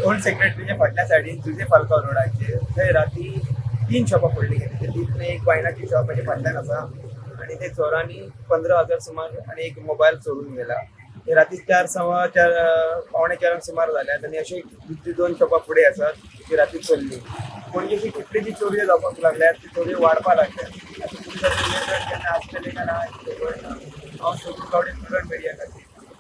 Old सेक्रेटरीच्या फाटल्या सायडीन जुजे फाल्को रोडाचेर थंय राती तीन शॉपां फोडली गेली. तितून एक वायनाची शॉप हाच्या फाटल्यान आसा आनी ते चोरांनी 15,000 सुमार आनी एक मोबायल चोरून गेला. ते राती चार 4:15, 3:45 सुमार जाल्यात आनी अशी दुसरी दोन शॉपां फुडें आसात ती राती चोरली. पणजेची कितलीशी चोरयो जावपाक लागल्यात, ती चोरयो वाडपाक लागल्यात. आतां पुलिसांचे नियंत्रण केन्ना आसतलें काय ना हें खबर ना. हांव सोदून गावडे प्रुडंट मिडिया खातीर.